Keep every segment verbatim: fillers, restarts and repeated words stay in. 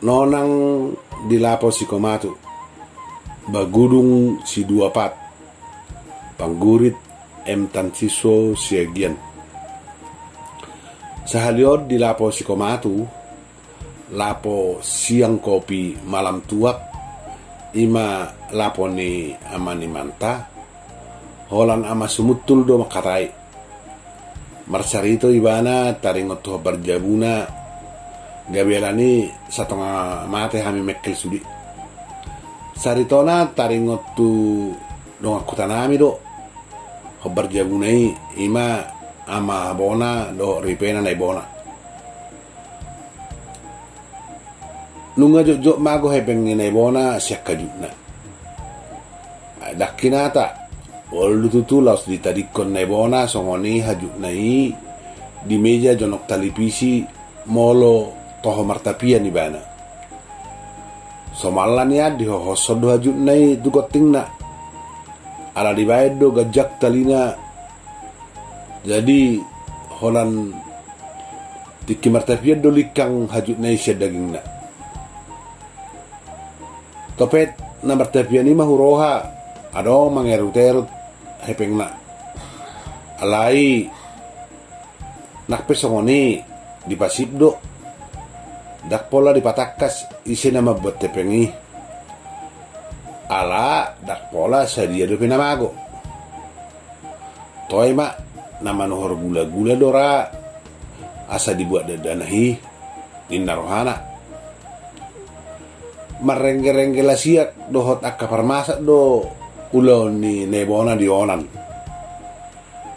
Nonang di Lapo Sikomatu, Bagudung Siduapat, Panggurit M Tansiso Siagian. Sahali on di Lapo Sikomatu, lapo siang kopi malam tuak, i ma lapo ni amanimanta, holan ama Sumuntul do mangkatai. Marsarito ibana taringot tu hombar jabuna, gabe alani satonga mate hami mengkel sude. Saritona taringot tu dongan hutanami do hombar jabuna i, i ma ama bona dohot ripena na ibona. Nunga jotjot mago hepeng ni na ibona sian hajutna. Ai ndang hinata, olo do tutu laos ditadingkon na ibona songon i hajutna i di meja jonok talipisi molo toho martapian ibana. Somalna nian dihohoshon do hajutna i tu gontingna. Ala dibaen do ganjang talina. Jadi holan tingki martapian do lingkang hajutna i sian dagingna. Topet na martapian i ma huroha, adong mangerut-erut hepengna. Alai nang pe songon i dipasip do. Ndang pola dipatangkas ise na mambuat hepeng i. Ala ndang pola sadia dope na mago. Toe ma, na manuhor gula-gula do ra, asa dibuat dakdanak i, ninna rohana. Marrengge-rengge lasiak dohot angka parmasak do ulaon ni na ibona di onan.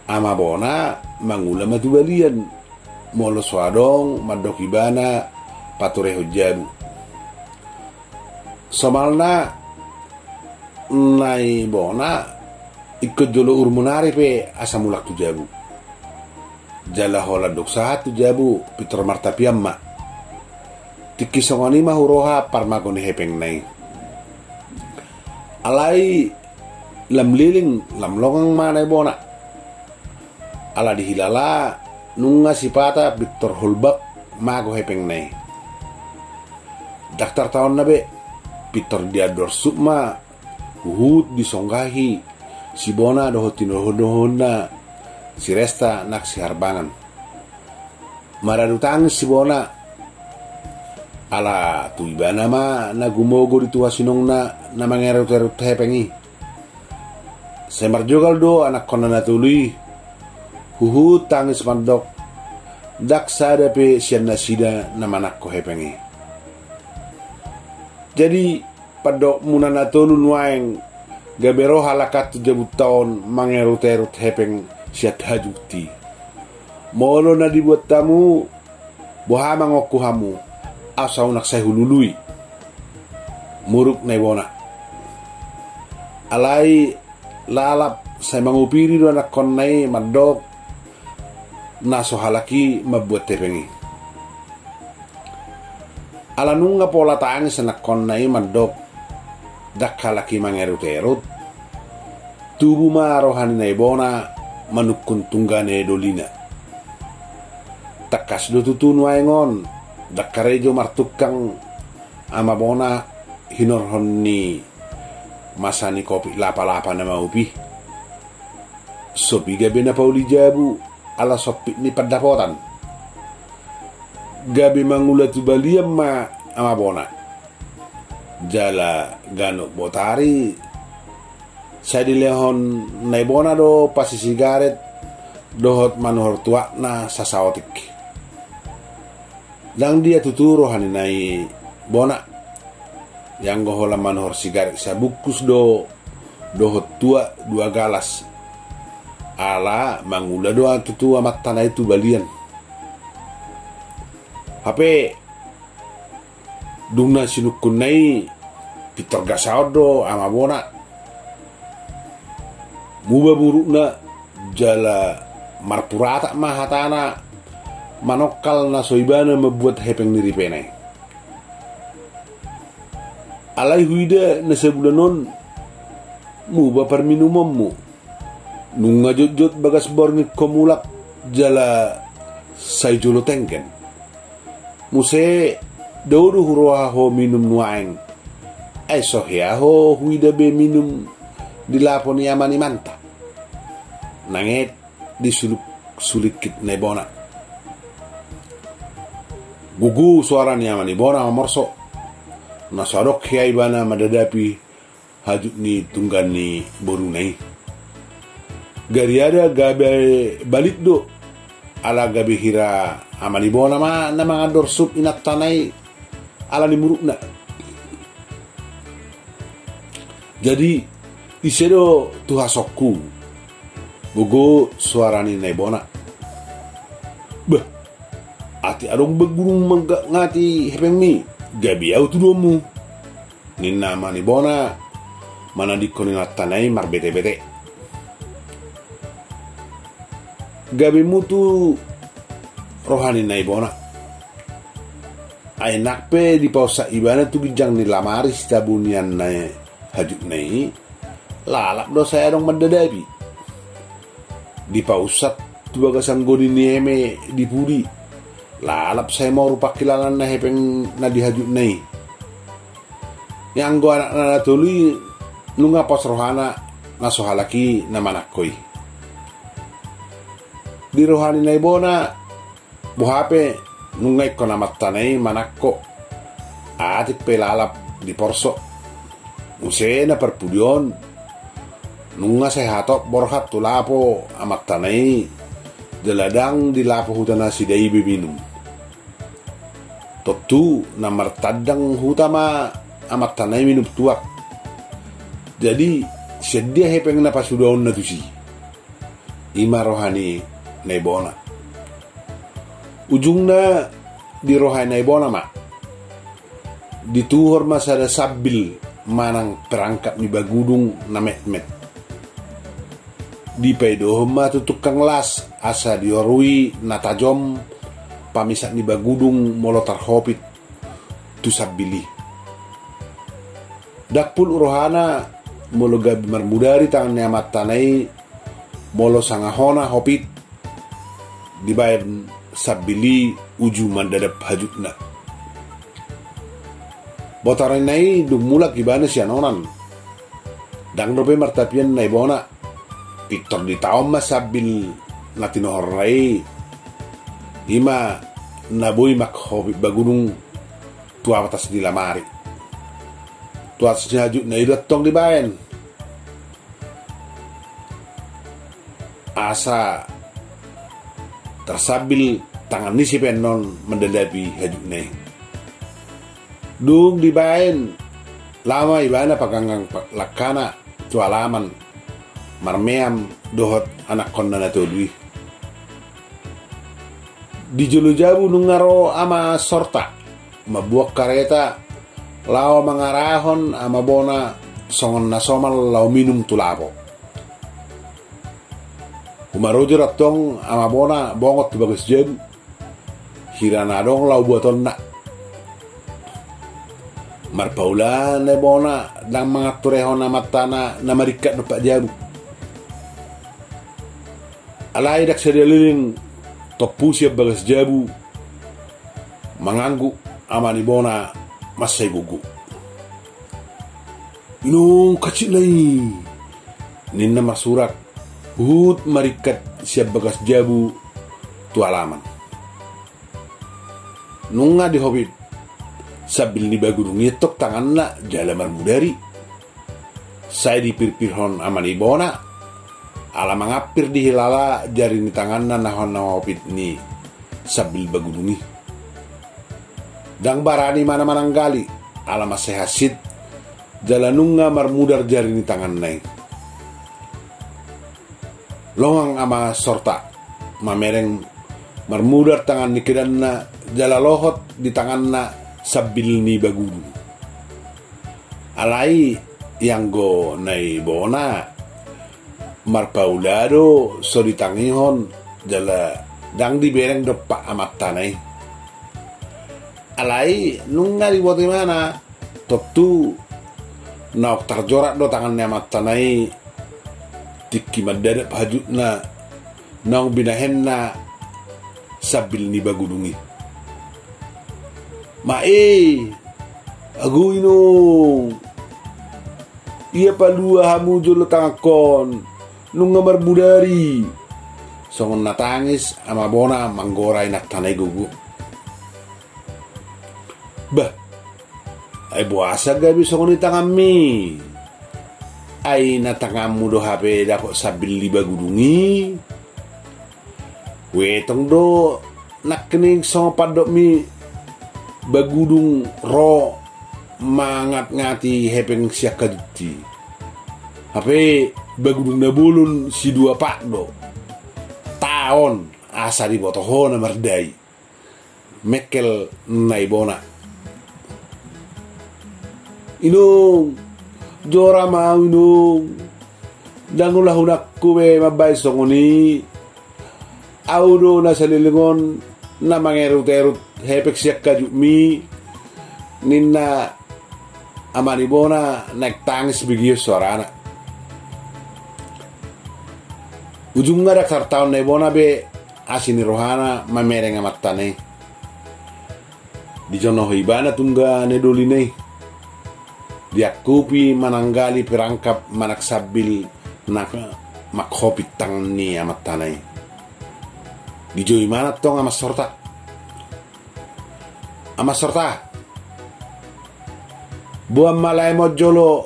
Ama bona mangula ma tu balian, molo so adong mandok ibana paturehon jabu. Somalna na ibona ingkon jolo urmu nari pe asa mulak tu jabu. Jala holan dung sahat tu jabu pintor martapian ma. Tingki songon i ma huroha parmago ni hepengna i. Alai lam leleng lam longang ma na ibona. Ala dihilala nunga sipata pintor holbak mago hepengna i. Ndang tartaonna be, pintor diandorsuk ma huhut disonggahi si bona dohot tinodohonna si Resta nang si Harbangan. Maradu tangis si bona, ala tu ibana ma na gumogo di tuha sinongna na mangerut-erut hepeng i. Sai marjogal do anakkonna na tolu i, huhut tangis mandok, ndang sada pe sian nasida na manangko hepeng i. Jadi pandokmuna na tolu nuaeng, gabe ro halak an tu jabunta on mangerut-erut hepeng sian hajut i. Molo na dibuat hamu, boha mangoku hamu, asa unang sai hulului. Muruk na ibona. Alai lalap sai mangupiri do anakkonna i mandok, na so halak i mambuat hepeng i. Ala nunga pola tangis anakkonna i mandok, ndang halak i mangerut-erut, tubu ma roha ni na ibona manungkun tunggane dolina. Tangkas do tutu nuaeng on, ndang karejo martungkang ama bona hinorhon ni masa ni kopit lapa-lapa na maup i. Sopi gabe na pauli jabu ala sompit ni pandapotan. Gabe mangula tu balian ma ama bona. Jala ganup botari sai dilehon na ibona do pasi sigaret dohot manuhor tuakna sasaotik. Ndang dia tutu roha ni na ibona. Ianggo holan manuhor sigaret sabungkus do dohot tuak dua galas. Ala mangula do tutu amanta na i tu balian. Hape dung na sinungkunna i pintor gasaon do ama bona. Muba murukna jala marpuratak ma hatana manongkal na so ibana mambuat hepeng ni ripena i. Alai huida na sabulan on muba parminumonmu. Nunga jotjot bagas borngin ho mulak jala sai jolo tenggen. Muse Dao do huroha ho minum nuaeng. Ai so hea ho huida be minum di lapo ni ama ni manta. Nanget disuluk sulingkit Naibona. Gogo soara ni ama ni bona mamorso. Na so adong hea ibana mandadapi hajut ni tunggan ni boruna i. Gariada gabe balit do, ala gabe hira ama ni bona ma na mangandor sup inantana i ala ni murukna. Jadi ise do tu hasongku? Gogo soara ni Naibona. Bah, atik adong bagudung mangangati hepengmi, gabe au tuduonmu, ninna ama ni bona manadingkon inantana i marbetebete. Gabe mutu roha ni Naibona. Ai nang pe dipausat ibana tu ginjang ni lamari sitabunian na hajutna i, lalap do sai adong mandadapi. Dipausat tu bagasan goni ni eme di pudi, lalap sai moru pangkilalaan na hepeng na di hajutna i. Ianggo anakna na tolu i nunga pos rohana na so halak i na manangko i. Di roha ni Naibona, boha pe nunga ingkon amantana i manangko, atik pe lalap diporso. Muse na parpudi on, nunga sai hatop borhat tu lapo amantana i, jala ndang di lapo huta nasida i be minum. Tontu na martandang huta ma amantana i minum tuak. Jadi sian dia hepeng na pasudaonna tusi? Ima roha ni Naibona. Ujungna di roha ni Naibona ma dituhor ma sada sambil manang perangkap ni bagudung na metmet. Dipaidahon ma tu tukang las asa diorui na tajom pamisat ni bagudung molo tarhopit tu sambil i. Ndang puluk rohana molo gabe marmudari tangan ni amantana i molo sanga hona hopit dibaen sambil i uju mandadap hajutna. Botarna i dung mulak ibana sian onan. Ndang dope martapian Naibona. Pintor ditaon ma sambil na tinohorna i. Ima na boi manghopit bagudung tu atas ni lamari. Tu atas ni hajutna i do antong dibaen. Asa tarsambil tangan ni si pe annon mandadapi hajutna i. Dung dibaen, laho ma ibana paganggang langkana tu alaman marmeam dohot anakkonna na tolu i. Di jolo jabu nunga ro ama Sorta mambuat kareta laho mangarahon ama bona songon na somal laho minum tu lapo. Humarojor antong ama bona bongot tu bagas jabu. Hira na adong laho buatonna. Marpaula Naibona ndang manganturehon amantana na maringkat dompak jabu. Alai ndang sada leleng tompu sian bagas jabu manganggu ama ni bona mansai gogo. Inong hansikna i, ninna marsurak huhut maringkat sian bagas jabu tu alaman. Nunga dihopit sambil ni bagudung i antong tanganna jala marmudari. Sai dipirpirhon ama ni bona ala mangampir dihilala jari ni tanganna na hona hopit ni sambil bagudung i. Ndang barani ma na mananggali ala mansai hansit jala nunga marmudar jari ni tanganna i. Longang ama Sorta mamereng marmudar tangan ni kedanna jala lohot di tanganna sambil ni bagudung. Alai ianggo Naibona marpaula do so ditangihon jala ndang dibereng dompak amantana i. Alai nunga dibuat ibana. Tontu naung tarjorat do tangan ni amantana i tingki mandadap hajutna naung binahenna sambil ni bagudung i. Ma e, ago inong, ia palua hamu jolo tanganhon, nunga marmudari. Songon na tangis ama bona manggora inantana i gogo. Bah, ai boasa gabe songon i tanganmi? Ai na tanganmu do hape dapot sambil di bagudung i. Huetong do nangkining songon pandokmi bagudung ro mangatngati hepeng sian hajut i. Hape bagudung na bolon sidua pat do. Taon asa diboto ho na mardai. Mengkel na ibona. Inong, jora ma au inong. Ndang ula hunangku be mambaen songon i. Au do na saleleng on na mangerut-erut hepeng sian hajutmi, ninna ama ni bona naeng tangis begeon soarana. Ujungna ndang tartaon na ibona be asi ni rohana mamereng amantana i. Dijonohi ibana tungga ni dolina i. Diangkupi mananggali perangkap manang sambil na manghopit tangan ni amantana i. Dijou ibana tong Amansorta. Amansorta, boan ma laem on jolo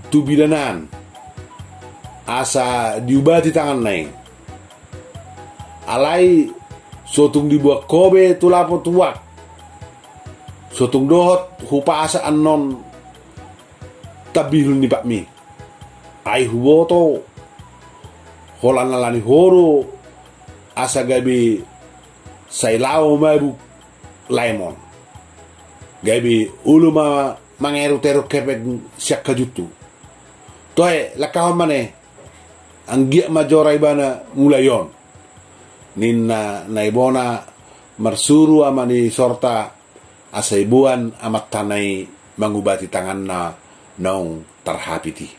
tu bidan an asa diubati tanganna i. Alai so tung diboan ho be tu lapo tuak, so tung dohot hupasahat annon tambihul ni patmi. Ai huboto holan ala ni ho do asa gabe sai laho mabuk laem on. Gabe olo ma mangerut-erut hepeng sian hajuthu. Toe, langkahon ma ne, anggiat ma jora ibana mulai on, ninna na ibona marsuru ama ni Sorta asa diboan amantana i mangubati tanganna naung tarhapit i.